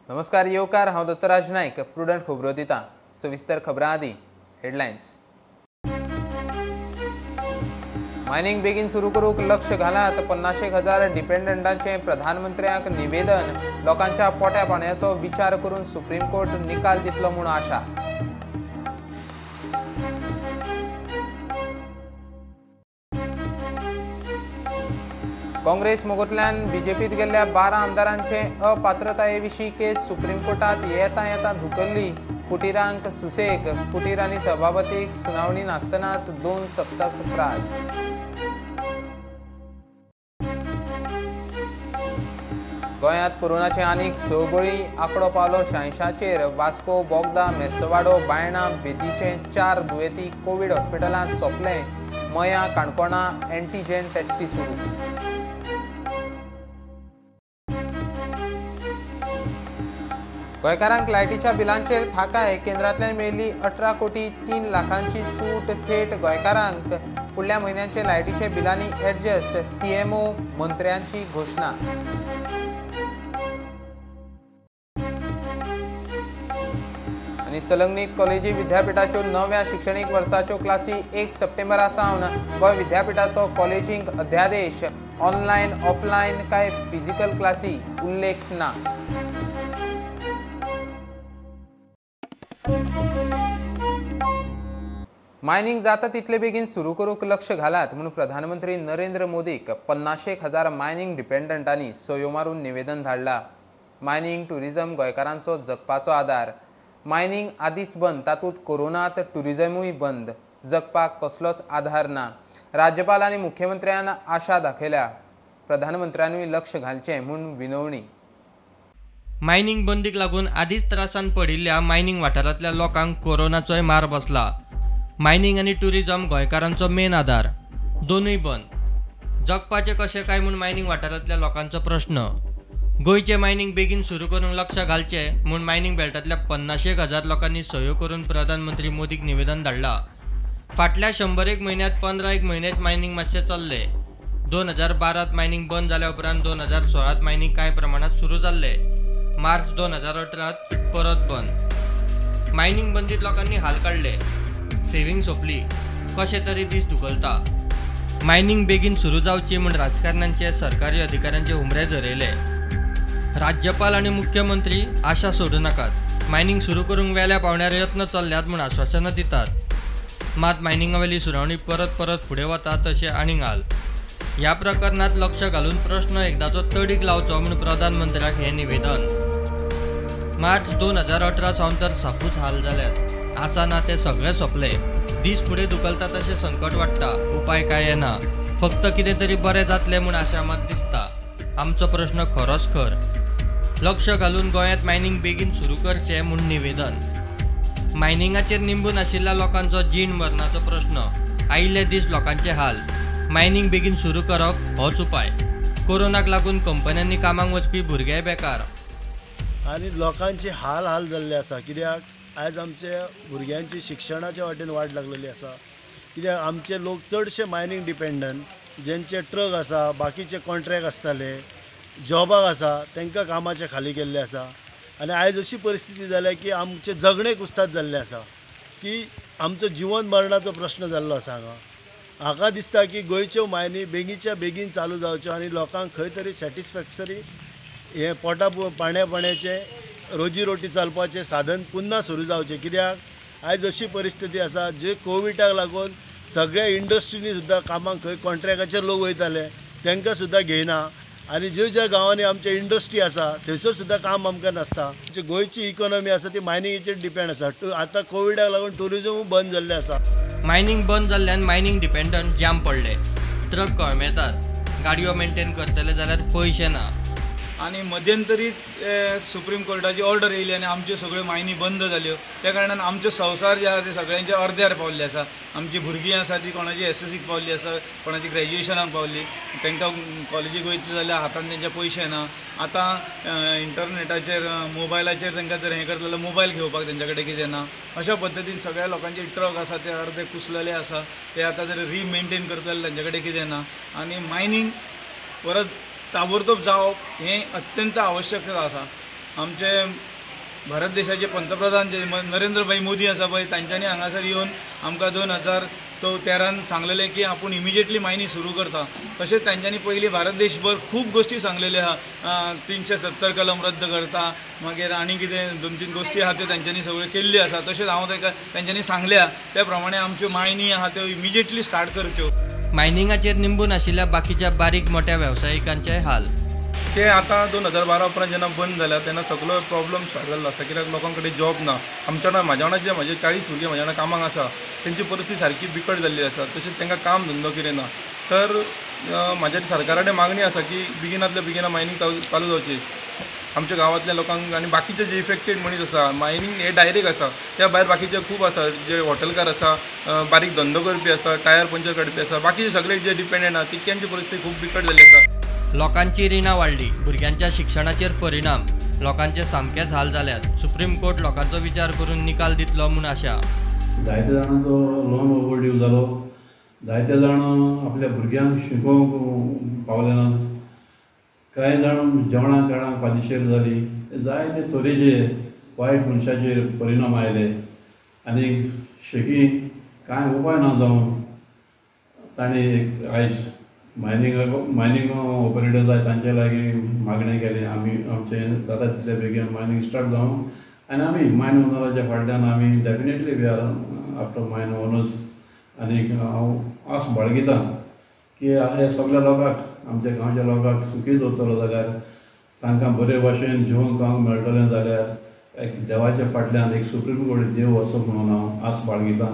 नमस्कार येवकार, हांव दत्तराज नायक प्रुडंट खबरो दिता। सविस्तर खबरां आदी हेडलायन्स। मायनिंग बेगीन सुरू करूंक लक्ष घालात, 50,000 डिपेंडंटांचे प्रधानमंत्र्यांक निवेदन। लोकांच्या पोट्या पाण्याचो विचार करून सुप्रीम कोर्ट निकाल दितलो म्हूण आशा। काँग्रेस मोगोंतल्यान बीजेपीत गेल्ल्या 12 आमदारांचे अपात्रताये विशीं केस सुप्रीम कोर्टात येता येता धुकल्ली। फुटीरांक सुसेग, फुटीर आनी सभापतीक सुनावणी नासतनाच 2 सप्तक प्राज। गोंयांत कोरोनाचे आनीक 6 बळी, आंकडो पावलो 86चेर। वास्को, बोगदा, मेस्तवाडो, बायणा, बेतीचे 4 दुयेंती कोवीड हॉस्पिटलांत सोंपले। मया, काणकोणा एंटीजेन टेस्टी सुरू। गोंयकारांक लायटीच्या बिलांचेर थाकाय, केंद्रांतल्यान मेळिल्ली 18 कोटी 3 लाखांची सूट थेट गोंयकारांक। फुडल्या म्हयन्याचे लायटीचे बिलांनी एडजस्ट, सीएमओ मंत्र्यांची घोशणा। आनी संलग्नीत कॉलेजी विद्यापीठाच्यो नव्या शिक्षणीक वर्साच्यो क्लासी 1 सप्टेंबरा सावन। गोंय विद्यापीठाचो कॉलेजींक अध्यादेश, ऑनलायन ऑफलायन काय फिजिकल क्लासी उल्लेख ना। मायनिंग जाता तितले बेगीन सुरू करूंक लक्ष घालात म्हूण प्रधानमंत्री नरेंद्र मोदीक 50,000 मायनिंग डिपेंडंटांनी सयो मारून निवेदन धाडला। मायनिंग टुरिझम गोंयकारांचो जगपाचो आदार। मायनिंग आदींच बंद, तातूंत कोरोनांत टुरिझमूय बंद, जगपाक कसलोच आधार ना। राज्यपाल आनी मुख्यमंत्र्यान आशा दाखयल्या, प्रधानमंत्र्यानूय लक्ष घालचें म्हूण विनवणी। मायनिंग बंदीक लागून आदींच त्रासान पडिल्ल्या मायनिंग वाठारांतल्या लोकांक कोरोनाचोय मार बसला। मायनिंग आनी टुरिझम गोंयकारांचो मेन आदार, दोनूय बंद। जगपाचें कशें काय म्हूण मायनिंग वाठारांतल्या लोकांचो प्रश्न। गोंयचें मायनिंग बेगीन सुरू करूंक लक्ष घालचें म्हूण मायनिंग बेल्टांतल्या 50,000 लोकांनी सयो करून प्रधानमंत्री मोदीक निवेदन धाडलां। फाटल्या 101 म्हयन्यांत 15 म्हयन्यांत मायनिंग मातशें चल्लें। 2012 मायनिंग बंद जाल्या उपरांत 2016 मायनिंग कांय प्रमाणांत सुरू जाल्लें। मार्च 2018 परत बंद। मायनिंग बंदीत लोकांनी हाल काडले, सेविंग सोंपली, कशें तरी दीस धुकलता। मायनिंग बेगीन सुरू जावची म्हूण राजकारण्यांचे, सरकारी अधिकाऱ्यांचे हुमरे झरयले। राज्यपाल आनी मुख्यमंत्री आशा सोडूं नाकात, मायनिंग सुरू करूंक वेल्या पावण्यार यत्न चल्ल्यात म्हूण आश्वासनां दितात। मात मायनिंगा वयली सुनावणी परत परत फुडें वता तशें आनीक हाल। ह्या प्रकरणांत लक्ष घालून प्रश्न एकदांचो तडीक लावचो म्हूण प्रधानमंत्र्याक हें निवेदन। मार्च 2018 सावन तर सापूच हाल जाल्यात, आसा ना ते सगळे सोंपले। दीस फुडें धुकलता तशें संकट वाडटा, उपाय काय येना, फक्त कितें तरी बरें जातलें म्हूण आशा मात दिसता। आमचो प्रश्न खरोच खर, लक्ष घालून गोंयांत मायनिंग बेगीन सुरू करचें म्हूण निवेदन। मायनिंगाचेर निंबून आशिल्ल्या लोकांचो जीण मरणाचो प्रश्न, आयिल्ले दीस लोकांचे हाल। मायनिंग बेगीन सुरू करप होच उपाय। कोरोनाक लागून कंपन्यांनी कामाक वचपी भुरगेय बेकार आनी लोकांची हाल हाल जाल्ले आसा। कित्याक आयज आमचे भुरग्यांची शिक्षणाच्या वाटेन वाट लागलेली आसा। कित्याक आमचे लोक चडशे मायनिंग डिपेंडंट, जेंचे ट्रक आसा, बाकीचे कॉन्ट्रॅक्ट आसताले, जॉबाक आसा, तांकां कामाचे खाली केल्ले आसा। आनी आयज अशी परिस्थिती जाल्या की आमचे जगणे कुस्ताद जाल्ले आसा, की आमचो जिवन मरणाचो प्रश्न जाल्लो आसा हांगा। हाका दिसता की गोंयच्यो मायनी बेगीनच्या बेगीन चालू जावच्यो आनी लोकांक खंय तरी सॅटिस्फॅक्टरी हें पोटा पाण्या पाण्याचें रोजी रोटी चलपाचें साधन पुन्हा सुरू जावचें। कित्याक आयज अशी परिस्थिती आसा जे कोविडाक लागून सगळ्या इंडस्ट्रीनी सुद्दां कामाक खंय कॉन्ट्रॅक्टाचेर लोक वयताले तांकां सुद्दां घेयना आनी ज्या ज्या गांवांनी आमचे इंडस्ट्री आसा थंयसर सुद्दां काम आमकां नासता। गोंयची इकॉनॉमी आसा ती मायनिंगेचेर डिपेंड आसा। आतां कोविडाक लागून टुरिजमूय बंद जाल्लें आसा। मायनिंग बंद जाल्ल्यान मायनिंग डिपेंडंट जाम पडले, ट्रक कळमेतात, गाडयो मेंटेन करतले जाल्यार पयशे ना। आनी मध्यंतरी सुप्रीम कोर्टाची ऑर्डर येयली आनी आमच्यो सगळ्यो मायनी बंद जाल्यो। त्या कारणान आमचो संवसार जे आसा ते सगळ्यांच्या अर्द्यार पावल्ले आसा। आमची भुरगीं आसा ती कोणाची एसएससीक पावल्ली आसा, कोणाची ग्रॅज्युएशनाक पावल्ली, तांकां कॉलेजीक वयतले जाल्यार हातान तेंच्या पयशे ना। आतां इंटरनेटाचेर मोबायलाचेर तांकां जर हें करतले जाल्यार मोबायल घेवपाक तेंच्या कडेन कितें ना। अशा पद्दतीन सगळ्या लोकांचे ट्रक आसा ते अर्दे कुसलेले आसा, ते आतां जर रिमेंटेन करतले जाल्यार तेंच्या कडेन कितें ना। आनी मायनींग परत ताबडतोब जावप हें अत्यंत आवश्यक आसा। आमचे भारत देशाचे पंतप्रधान जे नरेंद्रभाई मोदी आसा पळय तांच्यांनी हांगासर येवन आमकां 2013 सांगलेलें की आपूण इमिजिएटली मायनी सुरू करता. तशेंच तांच्यांनी पयलीं भारत देशभर खूब गोश्टी सांगलेल्यो आहा, 370 कलम रद्द करता, मागीर आनी कितें 2-3 गोश्टी आहा त्यो तांच्यांनी सगळ्यो केल्ल्यो आसा. तशेंच हांव ताका तांच्यांनी सांगल्या त्या प्रमाणे आमच्यो मायनी आहा त्यो इमिजिएटली स्टार्ट करच्यो. मायनिंगाचेर निंबून आशिल्ल्या बाकीच्या बारीक मोठ्या वेवसायिकांचेय हाल. ते आतां 2012 उपरांत जेन्ना बंद जाल्या तेन्ना सगळो प्रॉब्लम स्टार्ट जाल्लो आसा, कित्याक लोकां कडेन जॉब ना. आमच्या वांगडा म्हाज्या वांगडा जे म्हजे 40 भुरगे म्हाज्या वांगडा कामाक आसा तेंची परिस्थिती सारकी बिकट जाल्ली आसा, तशेंच तांकां काम धंदो कितें ना. तर म्हाज्या सरकारा कडेन मागणी आसा की बेगिनांतल्या बेगिना मायनींग चालू जावची आमच्या गांवांतल्या लोकांक आनी बाकीचे जे इफेक्टेड मनीस आसा. मायनींग हे डायरेक्ट आसा, त्या भायर बाकीचे खूब आसा, जे हॉटेलकार आसा, बारीक धंदो करपी आसा, टायर पंचर काडपी आसा, बाकीचे सगळे जे डिपेंडंट आसा तितक्यांची परिस्थिती खूब बिकट जाल्ली आसा. लोकांची रिणां वाडली, भुरग्यांच्या शिक्षणाचेर परिणाम, लोकांचे सामकेच हाल जाल्यात. सुप्रीम कोर्ट लोकांचो विचार करून निकाल दितलो म्हूण आशा. जायते जाणांचो लोन ओवरड्यू जालो, जायते जाण आपल्या भुरग्यांक शिकोवंक पावले नात, कांय जाण जेवणाक खाणाक पादिशेर जाली. जायते तरेचे वायट मनशाचेर परिणाम आयले आनी शेकी कांय उपाय ना जावन तांणी एक आयज मायनींग ऑपरेटर जाय तांचे लागीं मागणें केलें, आमी आमचें जाता तितले बेगीन मायनींग स्टार्ट जावं आनी आमी मायन ओनराच्या फाटल्यान आमी definitely we are after mine owners. आनी हांव आस बाळगितां की हे सगल्या लोकांक, आमच्या गांवच्या लोकांक सुखी दवरतलो जाल्यार, तांकां बरे भाशेन जेवण खावंक मेळटलें जाल्यार एक देवाच्या फाटल्यान एक सुप्रीम कोर्ट देव असो म्हणून हांव आस बाळगितां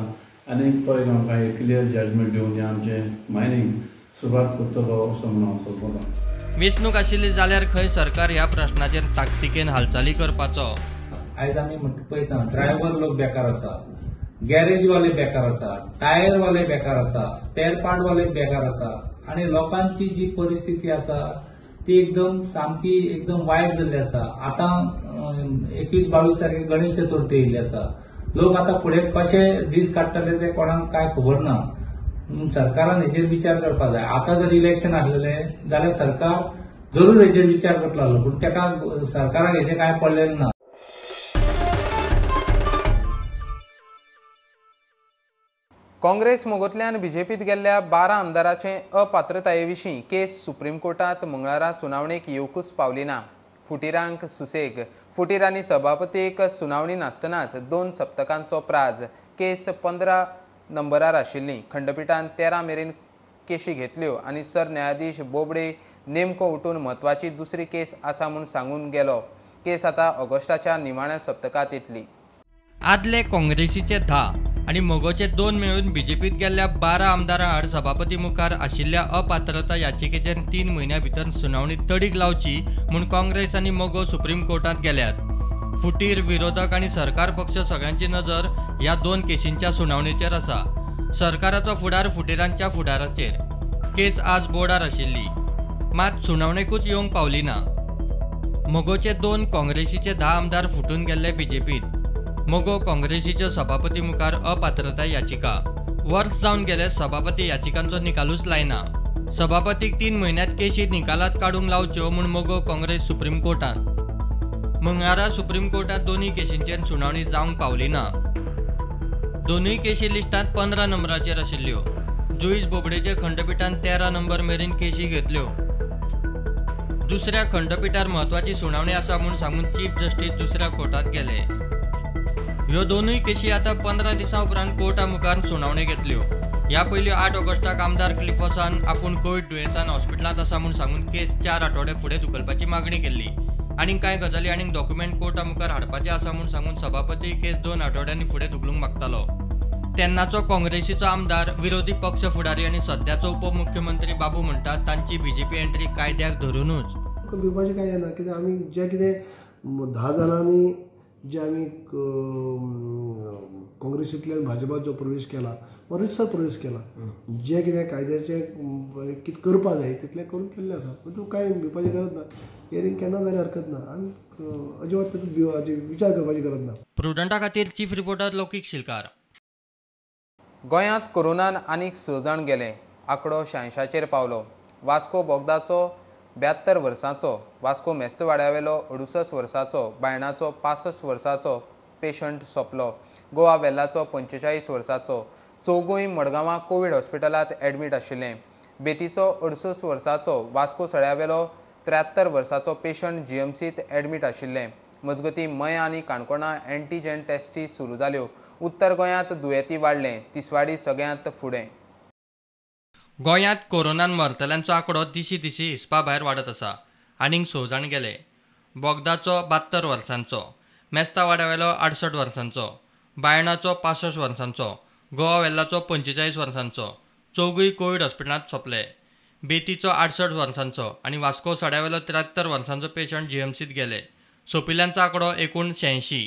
आनी तो एक आमकां एक क्लियर जजमेंट दिवन हें आमचें मायनींग सुरवात करतलो असो म्हणून हांव सोदतां. वेंचणूक आशिल्ली जाल्यार खंय सरकार ह्या प्रश्नाचेर ताकतिकेन हालचाली करपाचो. आयज आमी पळयता ड्रायव्हर लोक बेकार आसा, गॅरेजवाले बेकार आसा, टायरवाले बेकार आसा, स्पेअर पार्टवाले बेकार आसा आनी लोकांची जी परिस्थिती आसा ती एकदम सामकी एकदम वायट जाल्ली आसा. आतां 21-22 तारखेक गणेश चतुर्थी येयल्ली आसा, लोक आतां फुडें कशे दीस काडटले ते कोणाक कांय खबर ना. सरकारान हेचेर विचार करपाक जाय. आतां जर इलेक्शन आसलेलें जाल्यार सरकार जरूर हेचेर विचार करतलो आसलो, पूण तेका सरकाराक हेचें कांय पडलेलें ना. काँग्रेस मोगोंतल्यान बीजेपीत गेल्ल्या 12 आमदारांचे अपात्रताये विशीं केस सुप्रीम कोर्टांत मंगळारा सुनावणेक येवकूच पावली ना. फुटीरांक सुसेग, फुटीरांनी सभापतीक सुनावणी नासतनाच 2 सप्तकांचो प्राज. केस 15 नंबरार आशिल्ली. खंडपिठान 13 मेरेन केशी घेतल्यो आनी सरन्यायाधीश बोबडे नेमको उठून म्हत्वाची दुसरी केस आसा म्हूण सांगून गेलो. केस आतां ऑगस्टाच्या निमाण्या सप्तकांत येतली. आदले काँग्रेसीचे 10 आनी मगोचे 2 मेळून बीजेपीत गेल्ल्या 12 आमदारां आड सभापती मुखार आशिल्ल्या अपात्रता याचिकेचेर 3 म्हयन्यां भितर सुनावणी तडीक लावची म्हूण काँग्रेस आनी मगो सुप्रीम कोर्टांत गेल्यात. फुटीर, विरोधक आनी सरकार पक्ष सगळ्यांची नजर ह्या 2 केशींच्या सुनावणेचेर आसा. सरकाराचो फुडार फुटीरांच्या फुडाराचेर. केस आज बोर्डार आशिल्ली, मात सुनावणेकूच येवंक पावली ना. मगोचे 2, काँग्रेसीचे 10 आमदार फुटून गेल्ले बीजेपीत. मगो काँग्रेसीच्या सभापती मुखार अपात्रताय याचिका. वर्स जावन गेले सभापती याचिकांचो निकालूच लायना. सभापतीक 3 म्हयन्यांत केशी निकालात काडूंक लावच्यो म्हूण मगो काँग्रेस सुप्रीम कोर्टांत. मंगळारा सुप्रीम कोर्टांत दोनूय केशींचेर सुनावणी जावंक पावली ना. दोनूय केशी लिस्टांत 15 नंबराचेर आशिल्ल्यो. जुईज बोबडेचे खंडपिठान 13 नंबर मेरेन केशी घेतल्यो. दुसऱ्या खंडपिठार म्हत्वाची सुनावणी आसा म्हूण सांगून चीफ जस्टीस दुसऱ्या कोर्टांत गेले. ह्यो दोनूय केशी आतां 15 दिसां उपरांत कोर्टा मुखार सुनावणी घेतल्यो. ह्या पयलीं 8 ऑगस्टाक आमदार क्लिफोसान आपूण कोवीड दुयेंसान हॉस्पिटलांत आसा म्हूण सांगून केस 4 आठवडे फुडें धुकलपाची मागणी केल्ली. आनीक कांय गजाली आनीक डॉक्युमेंट कोर्टा मुखार हाडपाचे आसा म्हूण सांगून सभापती केस 2 आठवड्यांनी फुडें धुकलूंक मागतालो. तेन्नाचो काँग्रेसीचो आमदार, विरोधी पक्ष फुडारी आनी सद्याचो उपमुख्यमंत्री बाबू म्हणटात तांची बीजेपी एंट्री कायद्याक धरुनूच. भिवपाचें कांय ना, कित्याक आमी जे कितें 10 जाणांनी जे आमी काँग्रेसींतल्यान भाजपात जो प्रवेश केला हो रितसर प्रवेश केला, जे कितें कायद्याचें कितें करपाक जाय तितलें करून केल्लें आसा. तूं कांय भिवपाची गरज ना, हियरींग केन्ना जाल्यार हरकत ना आनी अजिबात तातूंत भिवपाची विचार करपाची गरज ना. प्रुडंटा खातीर चीफ रिपोर्टर लौकीक शिलकार. गोंयांत कोरोनान आनीक 6 जाण गेले. आंकडो 86 पावलो. वास्को बोगदाचो 72 वर्सांचो, वास्को मेस्तवाड्यावेलो 68 वर्सांचो, बायणाचो 65 वर्सांचो पेशंट सोंपलो. गोवा वेल्लाचो 45 वर्सांचो, चौगूय मडगांवां कोवीड हॉस्पिटलांत ॲडमीट आशिल्ले. बेतीचो 68 वर्सांचो, वास्को सड्यावेलो 73 वर्सांचो पेशंट जीएमसीत ॲडमीट आशिल्ले. मजगती मयां आनी काणकोणा एंटीजेन टेस्टी सुरू जाल्यो. उत्तर गोंयांत दुयेंती वाडले, तिसवाडी सगळ्यांत फुडें. गोंयांत कोरोनान मरतल्यांचो आंकडो दिशी दिशी हिसपा भायर वाडत आसा. आनीक 6 जाण गेले. बोगदाचो 72 वर्सांचो, मेस्तावाड्यावेलो 68 वर्सांचो, बायणाचो 65 वर्सांचो, गोवा वेल्लाचो 45 वर्सांचो, चौगूय कोवीड हॉस्पिटलांत सोंपले. बेतीचो 68 वर्सांचो आनी वास्को सड्यावेलो 73 वर्सांचो पेशंट जीएमसीत गेले. सोंपिल्ल्यांचो आंकडो एकूण 86.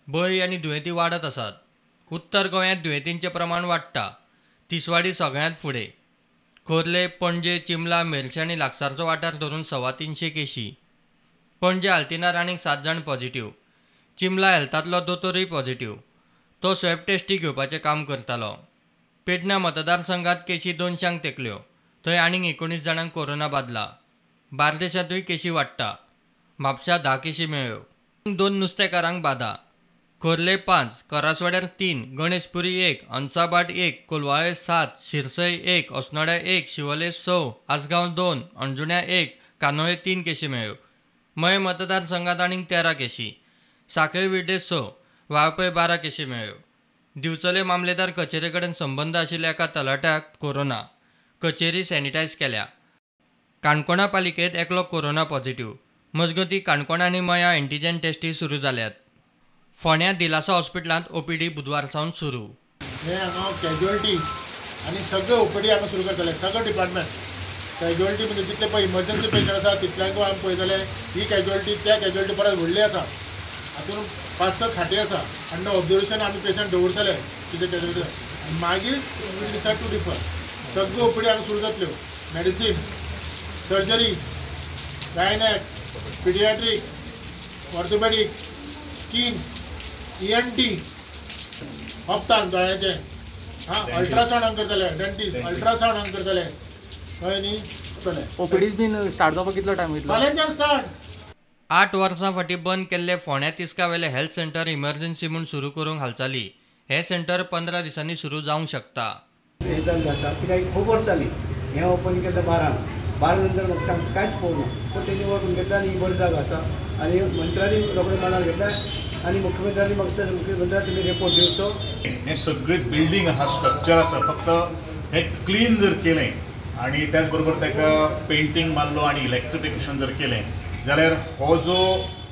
बळी आनी दुयेंती वाडत आसात. उत्तर गोंयांत दुयेंतींचें प्रमाण वाडटा. तिसवाडी सगळ्यांत फुडें. खोर्ले, पणजे, चिमला, मेरशे आनी लागसारचो वाठार धरून 325 केशी. पणजे आल्तिनार आनीक 7 जाण पॉझिटिव्ह. चिमला हेल्थांतलो दोतोरूय पॉझिटिव्ह. तो स्वॅब टेस्टी घेवपाचें काम करतालो. पेडण्या मतदारसंघात केशी 200 तेंकल्यो. थंय आनीक 19 जाणांक कोरोना बादला. बार्देशांतूय केशी वाडटा. म्हापशा 10 केशी मेळ्ळ्यो. 2 नुस्तेकारांक बादा. खोर्ले 5, करासवाड्यार 3, गणेशपुरी 1, अंसाबाट 1, कोलवाळे 7, शिरसय 1, अस्नोड्या 1, शिवोले 6, आसगांव 2, अंजुण्या 1, कानोळे 3 केशी मेळ्ळ्यो. मये मतदारसंघात आनीक 13 केशी. साखळी विड्डे 6, वाळपय 12 केशी मेळ्ळ्यो. दिवचले मामलेदार कचेरे कडेन संबंद आशिल्ल्या एका तलाट्याक कोरोना. कचेरी सॅनिटायज केल्या. काणकोणा पालिकेंत एकलो कोरोना पॉझिटिव्ह. मजगतीं काणकोण आनी मयां एंटीजेन टेस्टी सुरू जाल्यात. फोंड्या दिलासा हॉस्पिटलांत ओपीडी बुधवार सावन सुरू. हे हांगा कॅज्युअलिटी आनी सगळे ओपीडी हांगा सुरू करतले. सगळे डिपार्टमेंट कॅज्युअलिटी म्हणजे जितले पळय इमर्जन्सी पेशंट आसा तितल्यांकूय आमी पळयतले. ही कॅज्युअलिटी त्या कॅज्युअलिटी परस व्हडली आसा. हातून 5-6 खाटी आसा आनी ऑब्जर्वेशन आमी पेशंट दवरतले कितें कॅज्युअलिटी आनी मागीर वील डिसायड टू डिफर. सगळ्यो ओपीडी हांगा सुरू जातल्यो. Medicine, surgery, gynaec, paediatric, orthopaedic, skin, ENT, हप्तान दोळ्याचे, हां अल्ट्रासावंड हांगा करतले, डेंटिस्ट अल्ट्रासावंड हांगा करतले, कळ्ळें न्ही. ओपीडी बीन स्टार्ट जावपाक कितलो टायम वयतलो? फाल्यांच्यान स्टार्ट. 8 वर्सां फाटीं बंद केल्ले फोंड्या तिस्कावेले हेल्थ सेंटर इमर्जन्सी म्हूण सुरू करूंक हालचाली. हें सेंटर 15 दिसांनी सुरू जावंक शकता. हें जाल्लें आसा कित्याक खूब वर्सां जालीं हें ओपन केल्लें 12 नंतर म्हाका सांग कांयच पळोवना. पूण तेणी वळखून घेतला आनी ही बरी जागा आसा आनी मंत्र्यांनी रोखडें मनार घेतला आनी मुख्यमंत्र्यांनी म्हाका मुख्यमंत्र्याक तुमी रिपोर्ट दिवचो. हें सगळें बिल्डींग आहा, स्ट्रक्चर आसा, फक्त हें क्लीन जर केलें आनी त्याच बरोबर ताका पेंटींग मारलो आनी इलेक्ट्रिफिकेशन जर केलें जाल्यार हो जो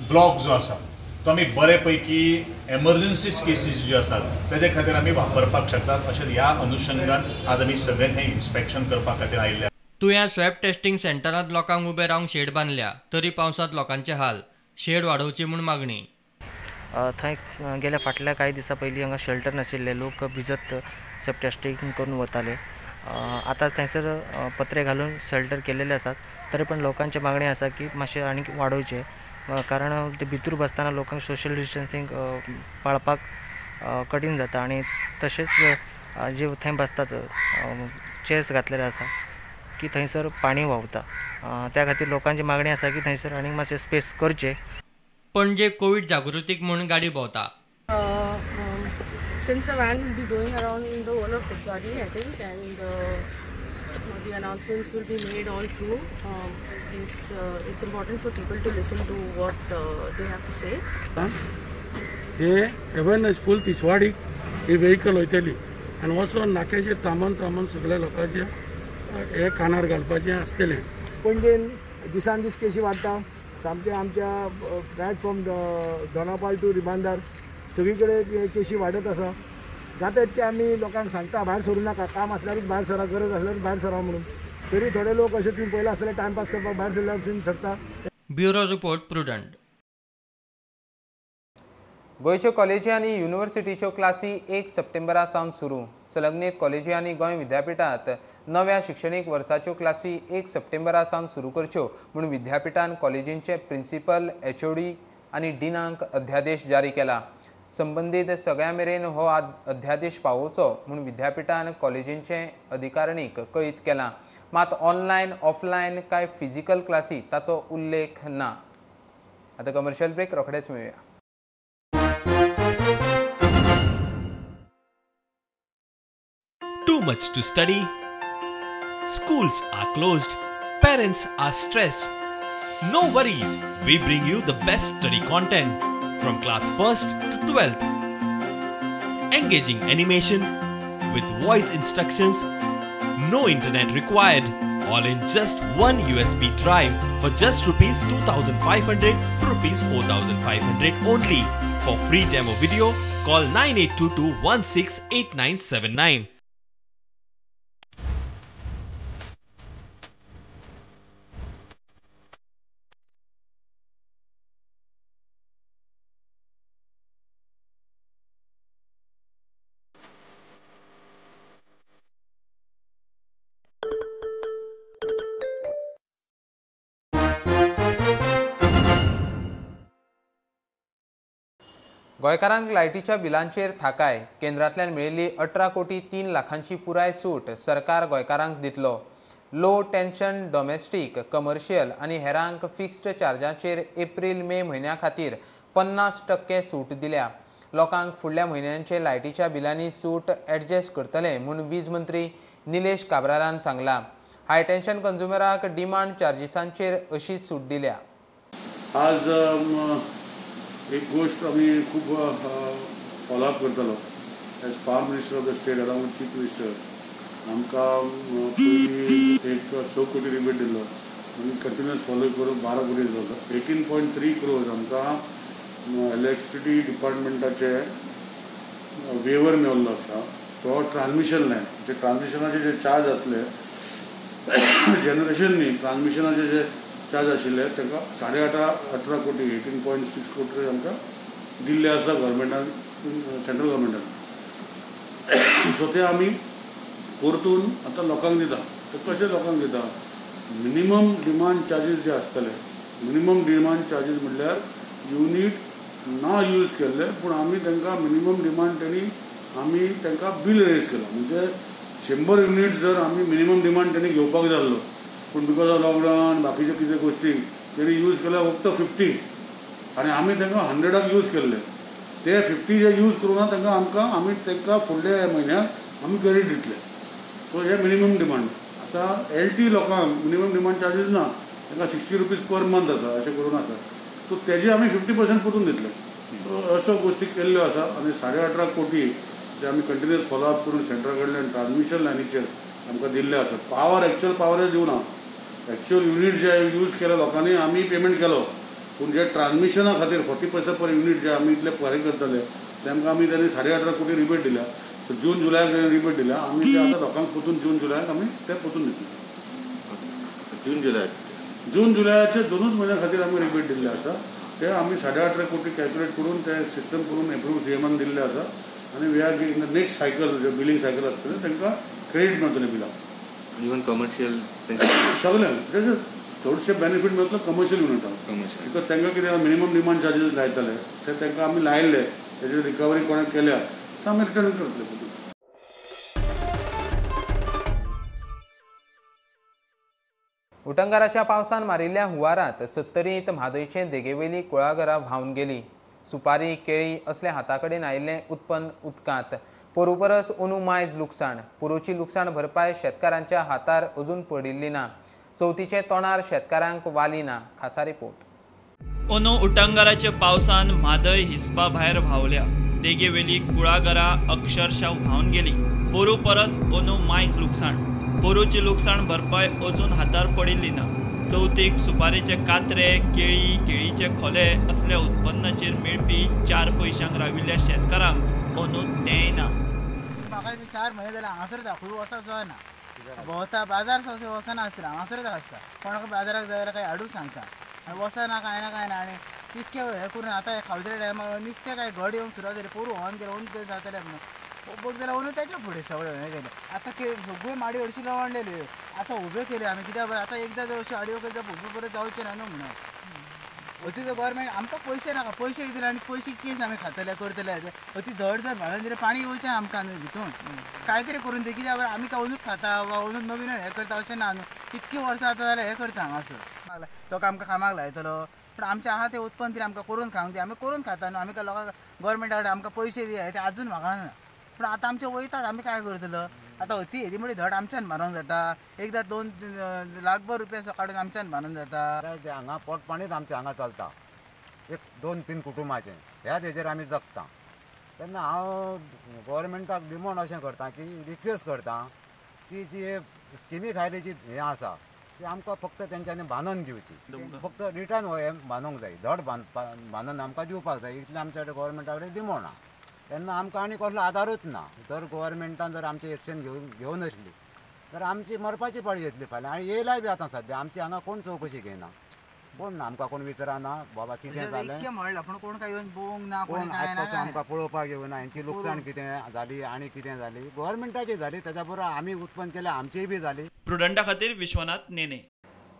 ब्लॉक जो आसा तो आमी बरे पैकी एमर्जन्सी केसीस ज्यो आसात तेजे खातीर आमी वापरपाक शकतात. अशें ह्या अनुशंगान आज आमी सगळें थंय इन्स्पेक्शन करपा खातीर आयिल्ले. तुयां स्वॅब टेस्टिंग सेंटरांत लोकांक उबे रावंक शेड बांदल्या तरी पावसांत लोकांचे हाल. शेड वाडोवची म्हूण मागणी. थंय गेल्या फाटल्या कांय दिसां पयलीं हांगा शेल्टर नाशिल्ले, लोक भिजत स्वॅब टेस्टिंग करून वताले. आतां थंयसर पत्रे घालून शेल्टर केलेले आसात, तरी पण लोकांची मागणी आसा की मातशें आनीक वाडोवचें, कारण ते भितूर बसतना लोकांक सोशल डिस्टन्सिंग पाळपाक कठीण जाता आनी तशेंच जे थंय बसतात चेयर्स घातलेले आसा की थंयसर पाणी व्हांवता, त्या खातीर लोकांची मागणी आसा की थंयसर आनीक मातशें स्पेस करचें. पणजे कोवीड जागृतीक म्हूण गाडी भोंवता. Since the van will be going around the whole of Tiswadi, I think, and the announcements will be made all through. It's important for people to listen to what they have to say. हे awareness फूल तिसवाडीक ही vehicle वयतली आनी वचोन नाक्याचेर थांबोन थांबोन सगळ्या लोकांचे हे कानार घालपाचें आसतलें. पणजेन दिसान दीस केशी वाडटा, सामकें आमच्या right from Dona Paula to Ribandar सगळी कडेन केशी वाडत आसा. जाता तितकें आमी लोकांक सांगता भायर सरूं नाका, काम आसल्यारूच भायर सरा, गरज आसल्यारूच भायर सरा म्हणून, तरी थोडे लोक अशें तुमी पयलें आसल्यार टायमपास करपाक भायर सरल्यार सरता. Bureau report, Prudent. गोंयच्यो कॉलेजी आनी युनिव्हर्सिटीच्यो क्लासी 1 सप्टेंबरा सावन सुरू. संलग्नीत कॉलेजी आनी गोंय विद्यापीठांत नव्या शिक्षणीक वर्साच्यो क्लासी 1 सप्टेंबरा सावन सुरू करच्यो म्हूण विद्यापीठान कॉलेजींचे प्रिन्सिपल, एचओडी आनी डिनांक अध्यादेश जारी केला. संबंदीत सगळ्यां मेरेन हो अध्यादेश पावोवचो म्हूण विद्यापीठान कॉलेजींचे अधिकारणीक कळीत केलां. मात ऑनलायन ऑफलायन काय फिजिकल क्लासी ताचो उल्लेख ना. आतां कमर्शियल ब्रेक, रोखडेच मेळुया. Too much to study, schools are closed, parents are stressed. No worries, we bring you the best study content from class 1st to 12th. Engaging animation with voice instructions, no internet required, all in just one USB drive for just rupees 2,500 to rupees 4,500 only. For free demo video, call 9822 168979. गोंयकारांक लायटीच्या बिलांचेर थाकाय. केंद्रांतल्यान मेळिल्ली 18 कोटी 3 लाखांची पुराय सूट सरकार गोंयकारांक दितलो. लो टेन्शन डॉमेस्टीक, कमर्शियल आनी हेरांक फिक्स्ड चार्जांचेर एप्रील मे म्हयन्या खातीर 50% सूट दिल्या. लोकांक फुडल्या म्हयन्यांचे लायटीच्या बिलांनी सूट एडजस्ट करतले म्हूण वीज मंत्री निलेश काब्रालान सांगलां. हाय टेन्शन कंज्युमराक डिमांड चार्जीसांचेर अशी सूट दिल्या. आज एक गोष्ट आमी खूब फॉलोअप करतलो as power minister of the state along with chief minister. आमकां पयलीं एक 6 कोटी रिबेट दिल्लो, आमी कंटिन्युअस फॉलो करून 12 कोटी दिल्लो. 18.3 क्रोर्स आमकां इलेक्ट्रिसिटी डिपार्टमेंटाचे वेवर मेळिल्लो आसा फॉर ट्रान्समिशन लायन. जे ट्रान्समिशनाचे जे चार्ज आसले जनरेशन न्ही, ट्रान्समिशनाचे जे चार्ज आशिल्ले तांकां 18.5 कोटी 18.6 कोटी आमकां दिल्ले आसा गव्हर्मेंटान, सेंट्रल गव्हर्मेंटान. सो ते आमी परतून आतां लोकांक दिता. ते कशे लोकांक दिता? मिनिमम डिमांड चार्जीस जे आसतले, मिनिमम डिमांड चार्जीस म्हणल्यार युनीट ना यूज केल्ले पूण आमी तांकां मिनिमम डिमांड तेणी आमी तांकां बील रेज केला. म्हणजे 100 युनीट जर आमी मिनिमम डिमांड तेणी घेवपाक जाल्लो, पूण because of lockdown बाकीच्यो कितें गोश्टी तेणी यूज केल्या फक्त 50 आनी आमी तांकां 100 यूज केल्ले. ते 50 जे यूज करूं ना तांकां आमकां आमी तांकां फुडल्या म्हयन्याक आमी क्रेडीट दितले. सो हे मिनिमम डिमांड. आतां एल टी लोकांक मिनिमम डिमांड चार्जीस ना, तांकां 60 रुपीज पर मंथ आसा अशें करून आसा. सो तेजे आमी 50% परतून दितले. सो अश्यो गोश्टी केल्ल्यो आसा आनी 18.5 कोटी जे आमी कंटिन्युअस फॉलोअप करून सेंट्रा कडल्यान ट्रान्समिशन लायनीचेर आमकां दिल्ले आसा. पावर एक्चुअल पावरच दिवना, एक्चुअल युनीट जे यूज केले लोकांनी आमी पेमेंट केलो, पूण जे ट्रान्समिशना खातीर 40 पैसा पर युनीट जे आमी इतले फारीक करतले तेमकां आमी तांणी 18.5 कोटी रिबेट दिल्या. सो जून जुलयाक रिबेट दिल्या आमी ते आतां लोकांक परतून जून जुलयाक आमी ते परतून दितले. जून जुलयाचे दोनूच म्हयन्या खातीर आमी रिबेट दिल्ले आसा. ते आमी 18.5 कोटी कॅल्क्युलेट करून ते सिस्टम करून एप्रूव सीएमान दिल्ले आसा आनी we are in the next cycle J billing cycle आसतलें तांकां क्रेडीट मेळटलें बिलाक. इवन कमर्शियल सगळ्यांक चडशे बेनिफीट मेळटलो कमर्शियल युनिटाक, because तांकां कितें मिनिमम डिमांड चार्जीस लायतले ते तांकां आमी लायिल्ले तेजी रिकवरी कोणें केल्या ते आमी रिटर्न करतले. उटंगाराच्या पावसान मारिल्ल्या हुंवारांत सत्तरींत म्हादयचे देगेवयली कुळागरां व्हांवन गेली. सुपारी, केळी असल्या हाता कडेन आयिल्लें उत्पन्न उदकांत. पोरू परस अंदू मायज लुकसाण. पोरूची लुकसाण भरपाय शेतकारांच्या हातार अजून पडिल्ली ना. चवथीचे तोंडार शेतकारांक वाली ना. खासा रिपोर्ट. अंदू उटंगाराच्या पावसान म्हादय हिसपा भायर व्हांवल्या. देगेवेली कुळागरां अक्षरशः व्हांवन गेली. पोरू परस अंदू मायज लुकसाण. पोरूची लुकसाण भरपाय अजून हातार पडिल्ली ना. चवथीक सुपारेचे कात्रे, केळी, केळीचे खोले असल्या उत्पन्नाचेर मेळपी 4 पयशांक राविल्ल्या शेतकारांक अंदू तेंय ना. म्हाका 4 म्हयने जाले हांगासर दाखोवं वचप जायना, भोंवता बाजार सो वचना आसता, हांगासरच आसता. कोणाक बाजाराक जाय जाल्यार कांय हाडूंक सांगता आनी वचना कांय ना कांय ना. आनी इतकें हें करून आतां खावच्या टायमार निकतें कांय घड येवंक सुरवात जाली. पोरूं व्हांवन गेलें, अंदू जातलें म्हणून बघ जाल्यार अंदू तेच्या फुडें सगळें हें गेलें. आतां सगळ्यो माडी हरशीं लवणलेल्यो आतां उब्यो केल्यो आमी, कित्याक बरें आतां एकदां जर अश्यो आडयो केल्यो जाल्यार उब्यो परत जावचें ना न्हू म्हणून. अती गव्हर्मेंट आमकां पयशे नाका, पयशे दिले आनी पयशे केस आमी खातले करतले. अती धड जर भाडून दिलें पाणी येवचें आमकां न्हू भितून, कांय तरी करून ते कित्याक आमी काय अंदूच खाता वा अंदूच नवीन हें करता अशें ना न्हू. इतकी वर्सां आतां जाल्यार हें करता हांगासर, तो आमकां कामाक लायतलो पूण आमचें आहा तें उत्पन्न तरी आमकां करून खावंक दी. आमी करून खाता न्हू, आमी काय लोकांक गव्हर्मेंटा कडेन आमकां पयशे दी ते आजून म्हाका ना. पूण आतां आमचें वयतात, आमी काय करतलो आतां? अती हेदी म्हणजे धड आमच्यान मारूंक जाता, एकदां 2 लाखभर रुपया काडून आमच्यान मारूंक जाता. हांगा पोटपाणीच आमचें हांगा चलता, 1 2 3 कुटुंबाचें ह्याच हेजेर आमी जगता. तेन्ना हांव गव्हर्मेंटाक डिमांड अशें करता की रिक्वेस्ट करता की जी स्किमी खायली जी हें आसा ती आमकां फक्त तेंच्यांनी बांदून दिवची, फक्त रिटर्न हो हें बांदूंक जाय, धड बांदून आमकां दिवपाक जाय, इतलें आमच्या कडेन गव्हर्मेंटा कडेन डिमांड आहा. तेन्ना आमकां आनी कसलो आदारूच ना. जर गव्हर्मेंटान जर आमची एक्शन घेवन आसली तर आमची मरपाची पाळी येतली फाल्यां. आनी येयलाय बी आतां सद्या आमची हांगा कोण चवकशी घेयना, कोण ना आमकां, कोण विचारना बाबा कितें जालें, कोण काय येवन पळोवंक ना, कोण आयज पासून आमकां पळोवपाक येवना. हेंची लुकसाण कितें जाली आनी कितें जाली गव्हर्मेंटाची जाली, ताच्या बरोबर आमी उत्पन्न केलें आमचीय बी जाली. प्रुडंटा खातीर विश्वनाथ नेने.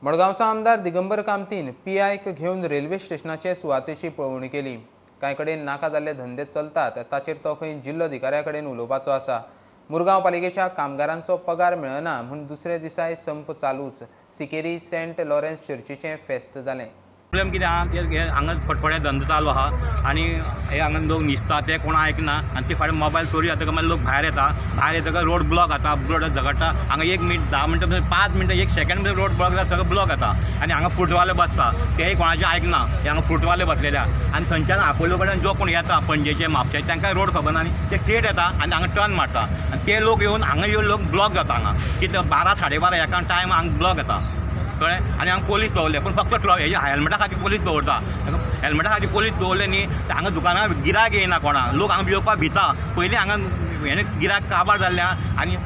मडगांवचो आमदार दिगंबर कामतीन पीआयक घेवन रेल्वे स्टेशनाचे सुवातेची पळोवणी केली. कांय कडेन नाका जाल्ले धंदे चलतात ताचेर तो खंय जिल्लोधिकाऱ्या कडेन उलोवपाचो आसा. मुरगांव पालिकेच्या कामगारांचो पगार मेळना म्हूण दुसऱ्या दिसाय संप चालूच. सिकेरी सेंट लॉरेन्स चर्चीचें फेस्त जालें. प्रॉब्लेम कितें आहा, हांगा फटफड्या धंदो चालू आहा आनी हे हांगा लोक न्हिजता ते कोण आयकना आनी ते फाल्यां मोबायल चोरी जातकच मागीर लोक भायर येता, भायर येतकच रोड ब्लॉक जाता, रोड झगडटा. हांगा 1 मिनट 10 मिनटां 5 मिनटां 1 सेकंड रोड ब्लॉक जाता, सगळो ब्लॉक जाता. आनी हांगा फ्रुटवाले बसता तेय कोणाचें आयकना, हे हांगा फ्रुटवाले बसलेले आहा. आनी थंयच्यान आपोलो कडेन जो कोण येता पणजेचे म्हापशेचे तांकां रोड खबर ना आनी ते स्ट्रेट येता आनी हांगा टर्न मारता आनी ते लोक येवन हांगा येवन लोक ब्लॉक जाता. हांगा कितें 12 साडे 12 एका टायम हांगा ब्लॉक जाता, कळ्ळें. आनी हांगा पोलीस दवरले पूण फक्त हेजे हेल्मेटा खातीर पोलीस दवरता, हेल्मेटा खातीर पोलीस दवरले न्ही हांगा दुकानार गिरायक येयना कोणा, लोक हांगा येवपाक भिता. पयलीं हांगा हेणे गिरायक काबार जाल्ले आनी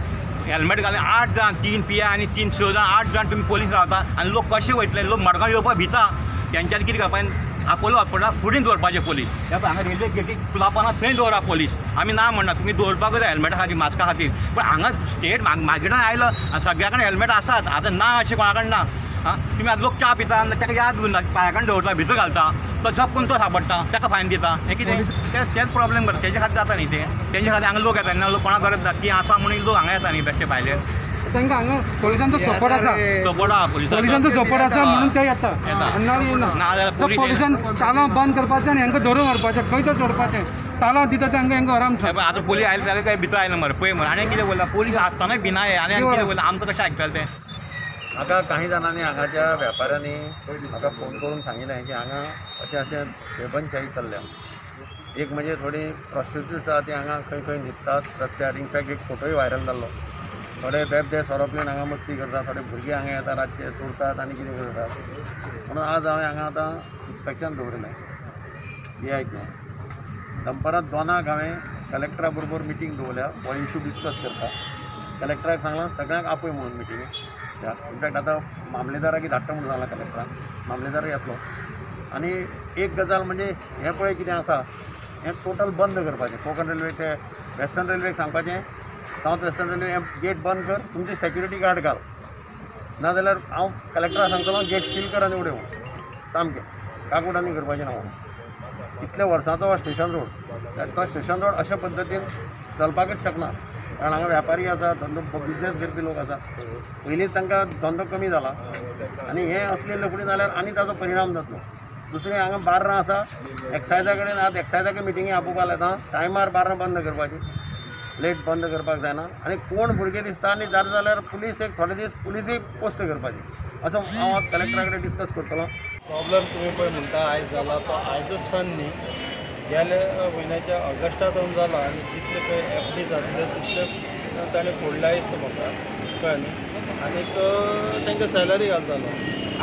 हेल्मेट घालून 8 जाण 3 पी I आनी 3 6 जाण 8 जाण तुमी पोलीस रावता आनी लोक कशे वयतले, लोक मडगांव येवपाक भिता. तेंच्यांनी कितें करपाक आपोलो हॉस्पिटला फुडें दवरपाचे पोलीस, त्या हांगा रेल्वे गेटीक पुलापाना थंय दवरा पोलीस. आमी ना म्हणना तुमी दवरपाकूच जाय हेल्मेटा खातीर मास्का खातीर, पूण हांगा स्टेट मार्केटान आयलो सगळ्या कडेन हेल्मेट आसात आतां ना अशें कोणा कडेन ना. आं तुमी आतां लोक च्या पिता ताका याद उरना, पांया कडेन दवरता भितर घालता, तो जप करून तो सापडटा ताका फायन दिता. हें कितें तेच प्रॉब्लेम करता, तेजे खातीर जाता न्ही तें, तेंचे खातीर हांगा लोक येता न्ही, लोक कोणाक गरज ना ती आसा म्हणून लोक हांगा येता न्ही बेश्टे भायले. तांकां हांगा पोलिसांचो सपोर्ट आसा, सपोर्ट आहा पोलिसांचो सपोर्ट आसा म्हणून ते येता, ना पोलिसान तालांव बंद करपाचें आनी हांकां धरून व्हरपाचें, खंय तर सोडपाचें, तालांव दिता तांकां हांकां आराम. आतां पोलीस आयले जाल्यार काय भितर आयले मरे पळय मरे. आनी कितें बोलला पोलीस आसतना भिना आनी कितें बोलला आमकां कशें आयकतलें तें. म्हाका काही जाणांनी हांगाच्या वेपाऱ्यांनी म्हाका फोन करून सांगिल्लें की हांगा अशें अशें बेबनशाही चल्ल्या. एक म्हणजे थोडी प्रॉस्टिट्यूट्स आहा ती हांगा खंय खंय न्हिदतात रस्त्यार, इनफॅक्ट एक फोटोय व्हायरल जाल्लो. थोडे बेबदे सोरो पिवन हांगा मस्ती करतात, थोडे भुरगे हांगा येता रातचे चोरतात आनी कितें करतात. म्हणून आज हांवें हांगा आतां इन्स्पेक्शन दवरिल्लें पी I घेवन. दनपारां 2 हांवें कलेक्टरा बरोबर मिटींग दवरल्या, हो इशू डिस्कस करता. कलेक्टराक सांगलां सगळ्यांक आपय म्हणून मिटिंगेक. इनफॅक्ट आतां मामलेदाराक धाडटा म्हणून सांगलां कलेक्टरान, मामलेदार येतलो. आनी एक गजाल म्हणजे हें पळय कितें आसा हें टोटल बंद करपाचें. कोंकण रेल्वे ते वेस्टर्न रेल्वेक सांगपाचें, सावथ वेस्टर्न रेल्वे हें गेट बंद कर, तुमची सेक्युरिटी गार्ड घाल, नाजाल्यार हांव कलेक्टराक सांगतलो गेट सील कर आनी उडय म्हणून, सामकें काकूटांनी करपाचें ना म्हणून. इतल्या वर्सांचो हो स्टेशन रोड, तो स्टेशन रोड अशा पद्दतीन चलपाकच शकना, कारण हांगा व्यापारी आसा, धंदो बिजनेस करपी लोक आसा. पयलींच तांकां धंदो कमी जाला आनी हें असले लफडी जाल्यार आनी ताजो परिणाम जातलो. दुसरें हांगा बार्रां आसा, एक्सायजा कडेन आज एक्सायजाक मिटिंगे आपोवपाक येता, टायमार बार्रां बंद करपाची, लेट बंद करपाक जायना. आनी कोण भुरगे दिसता आनी जाता जाल्यार पुलीस एक थोडे दीस पुलिसूय पोस्ट करपाची, असो हांव आज कलेक्टरा कडेन डिस्कस करतलो. प्रॉब्लम तुमी पळय म्हणटा आयज जाला तो आयजूच सन न्ही, गेल्या म्हयन्याच्या ऑगस्टा सावन जाला आनी जितले पळय एफ डी जातले तितले ताणें फोडल्या दिसता म्हाका, कळ्ळें न्ही. आनीक तांकां सॅलरी घालतालो.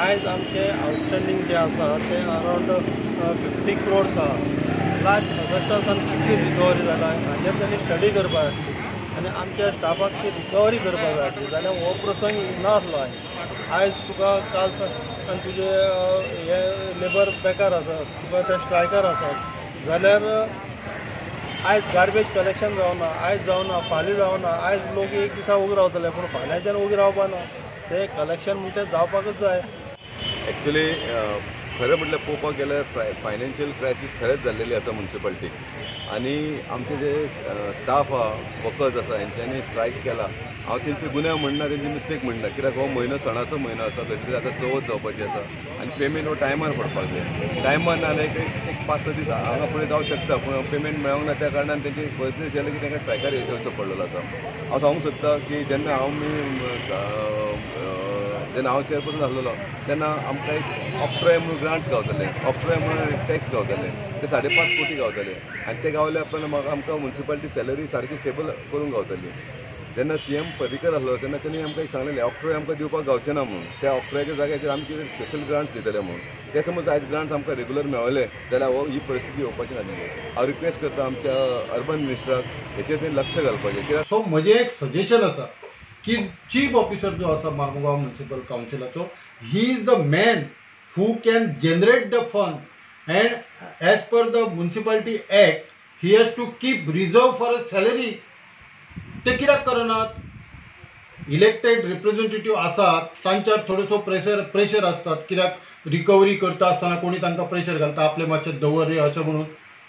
आयज आमचे आवटस्टँडींग जे आसा ते अरावंड 50 क्रोर्स आहा. लास्ट ऑगस्टा सावन कितली रिकवरी जाला हाजेर तांणी स्टडी करपाक जाय आसली आनी आमच्या स्टाफाक ती रिकवरी करपाक जाय आसली, जाल्यार हो प्रसंग नासलो. आयज तुका काल आनी तुजे हे लेबर बेकार आसात, तुका ते स्ट्रायकर आसात, जाल्यार आयज गार्बेज कलेक्शन जावना, आयज जावना, फाल्यां जावना. आयज लोक एक दिसा उगी रावतले पूण फाल्यांच्यान उगी रावपा ना, ते कलेक्शन म्हणजे जावपाकूच जाय. एक्चुली खरें म्हटल्यार पळोवपाक गेल्यार फायनान्शियल क्रायसीस खरेंच जाल्लेली आसा म्युनिसिपालिटीक आनी आमचे जे स्टाफ आहा, वर्कर्स आसा, हेंच्यांनी स्ट्रायक केला. हांव तेंचे गुन्यांव म्हणना, तेंची मिस्टेक म्हणना, कित्याक हो म्हयनो सणाचो म्हयनो आसा, खंय आतां चवथ जावपाची आसा आनी पेमेंट हो टायमार पडपाक जाय. टायमार ना जाल्यार एक 5-6 दीस हांगा फुडें जावंक शकता, पूण पेमेंट मेळोंक ना त्या कारणान तेंची परिस्थिती जाली की तांकां स्ट्रायकार येवचो पडलेलो आसा. हांव सांगूंक सोदता की जेन्ना हांव चेअरपर्सन आसलेलो तेन्ना आमकां एक ऑक्ट्रॉय म्हणून ग्रांट्स गावताले, ऑक्ट्रॉय म्हणून टॅक्स गावताले, ते 5.5 कोटी गावताले आनी ते गावले उपरांत म्हाका आमकां म्युनिसिपालिटी सॅलरी सारकी स्टेबल करूंक गावताली. जेन्ना सीएम पर्रीकर आसलो तेन्ना तेणी आमकां एक सांगलेलें ऑक्ट्रॉय आमकां दिवपाक गावचें ना म्हणून, त्या ऑक्ट्रॉयाच्या जाग्याचेर आमी कितें स्पेशल ग्रांट्स दितले म्हणून. ते समज आयज ग्रांट्स आमकां रेगुलर मेळले जाल्यार हो ही परिस्थिती येवपाची नासली. हांव रिक्वेस्ट करता आमच्या अर्बन मिनिस्टराक हेचेर तेणी लक्ष घालपाचें. कित्याक सो म्हजें एक सजेशन आसा की चीफ ऑफिसर जो आसा मार्मुगांव municipal कावन्सिलाचो, he is the man who can generate the fund and as per the municipality act he has to keep reserve for a salary. ते कित्याक करनात? इलेक्टेड रिप्रेझेंटेटिव्ह आसात तांच्यार थोडोसो प्रेशर आसतात, कित्याक रिकवरी करता आसतना कोणी तांकां प्रेशर घालता आपले मातशें दवर रे अशें म्हणून.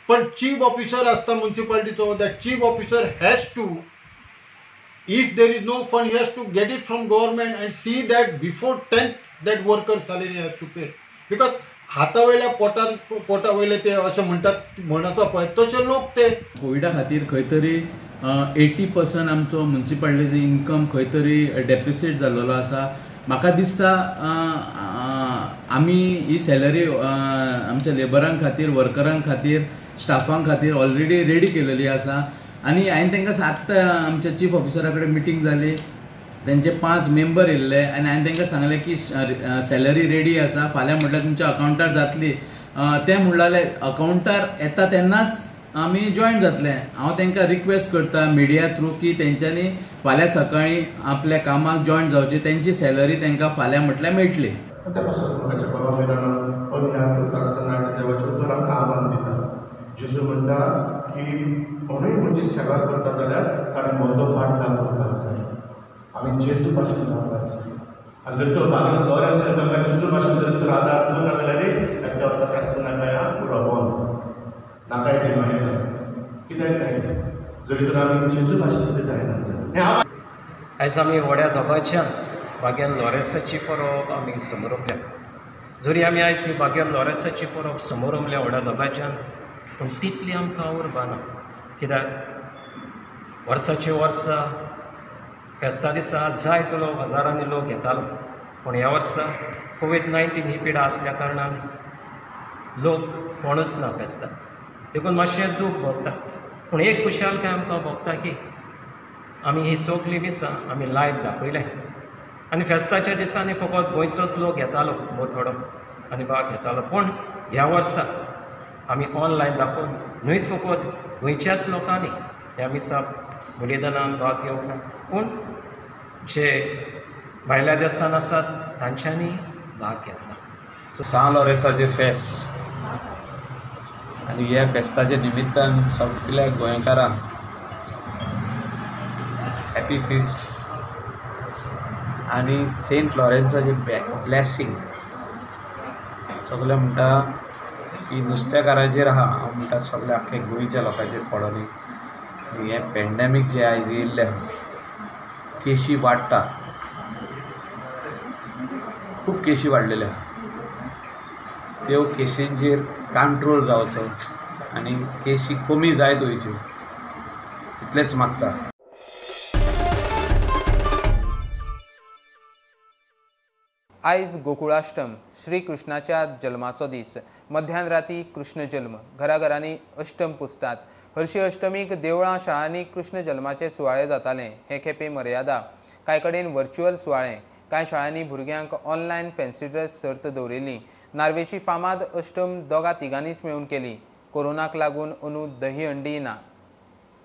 पण चीफ ऑफिसर आसता म्युनिसिपालिटीचो, that chief officer has to, if there is no fund, he has to get it from government and see that before 10th that worker salary has to pay. Because हातावयल्या पोटावयले ते अशें म्हणटात म्हणचा पळय तशे लोक ते कोविडा खातीर खंय तरी 80% आमचो म्युनिसिपालिटीचो इन्कम खंय तरी डेफिसीट जाल्लो आसा. म्हाका दिसता आमी ही सॅलरी आमच्या लेबरां खातीर, वर्करां खातीर, स्टाफां खातीर ऑलरेडी रेडी केलेली आसा. आनी हांवें तांकां आत्तां आमच्या चीफ ऑफिसरा कडेन मिटींग जाली, तेंचे 5 मेंबर येयल्ले आनी हांवें तांकां सांगलें की सॅलरी रेडी आसा, फाल्यां म्हटल्यार तुमच्या अकावंटार जातली. ते म्हणलें अकावंटार येता तेन्नाच आमी जॉयन जातले. हांव तांकां रिक्वेस्ट करता मिडिया थ्रू की तेंच्यांनी फाल्यां सकाळीं आपल्या कामाक जॉयन जावची, तेंची सॅलरी तांकां फाल्यां म्हटल्यार मेळटली. त्या पासून देवाचें आव्हान दिता. जेजू म्हणटा की कोणूय म्हजी सेवा करता जाल्यार ताणें म्हजो पाठलाग करपाक जाय, आमी जेजू भाशेन रावपाक जाय. आनी जर तर बागेन लोरेंस तांकां जेजू भाशेन जर तर आदार दिलो ना जाल्यार एकदा वर्सा फेस्त नाकाय पुरो बंद नाकाय ती मागीर कित्याक जायना जरी तर आमी जेजू भाशेन तरी जायना जाल्यार. आयज आमी व्हड्या दबाज्यान बागेन लोरेंसाची परब आमी समरपल्या. जरी आमी आयज ही बागेन लोरेंसाची परब समरपल्या व्हड्या दबाज्यान, पूण तितली आमकां उर्बा ना. कित्याक वर्साची वर्सां फेस्ता दिसा जायतो लोक हजारांनी लोक येतालो, पूण ह्या वर्सा कोवीड-19 ही पिडा आसल्या कारणान लोक कोणूच ना फेस्ताक, देखून मातशें दूख भोगता. पूण एक खुशालकाय आमकां भोगता की आमी ही सगळीं मिसां आमी लायव्ह दाखयलें आनी फेस्ताच्या दिसांनी फकत गोंयचोच लोक येतालो भोव थोडो आनी भाग घेतालो, पूण ह्या वर्सा आमी ऑनलायन दाखोवन न्हूच फकत गोंयच्याच लोकांनी ह्या मिसा बलिदानान भाग घेवंक ना, पूण जे भायल्या देसान आसात तांच्यांनी भाग घेतला. सां लोरेंसाचें फेस्त आनी ह्या फेस्ताच्या निमित्तान सगल्या गोंयकारांक हॅपी फिस्ट आनी सेंट लॉरेन्साचें ब्लॅसींग. सगळे म्हणटा की नुस्तेकाराचेर आहा, हांव म्हणटा सगळे आख्खे गोंयच्या लोकांचेर पडोनी. हें पेंडेमीक जें आयज येयल्लें आहा, केशी वाडटा, खूब केशी वाडलेल्यो आहा, त्यो केशींचेर कंट्रोल जावचो आनी केशी कमी जायत वयच्यो इतलेंच मागता. आयज गोकुळाष्टम, श्रीकृष्णाच्या जल्माचो दीस. मध्यान राती कृष्ण जल्म, घराघरांनी अष्टम पुजतात. हरशी अष्टमीक देवळां शाळांनी कृष्ण जल्माचे सुवाळे जाताले. हे खेपे मर्यादा, कांय कडेन व्हर्च्युअल सुवाळे, कांय शाळांनी भुरग्यांक ऑनलायन फॅन्सी ड्रेस सर्त दवरिल्ली. नार्वेची फामाद अष्टम दोगा तिगांनीच मेळून केली. कोरोनाक लागून अंदू दही अंडी ना.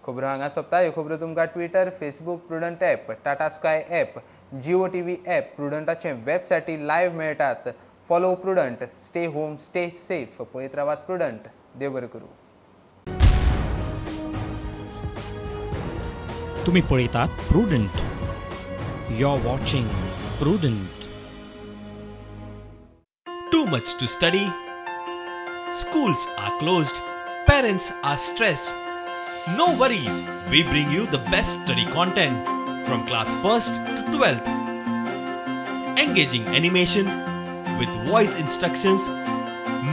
खबरो हांगा सोंपता. ह्यो खबरो तुमकां Twitter, Facebook, Prudent app, Tata Sky app, Jio TV app, प्रुडंटाचे वेबसायटी live मेळटात. Follow Prudent, stay home, stay safe. पळयत रावात प्रुडंट. देव बरें करूं. तुम्ही पळयतात Prudent. You are watching Prudent. Too much to study? Schools are closed. Parents are stressed. No worries, we bring you the best study content from class 1st to 12th. Engaging animation with voice instructions,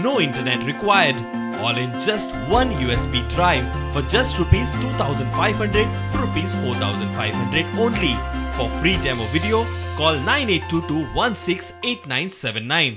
no internet required, all in just one USB drive for just rupees 2500 to rupees 4500 only. For free demo video, call 9822 168979.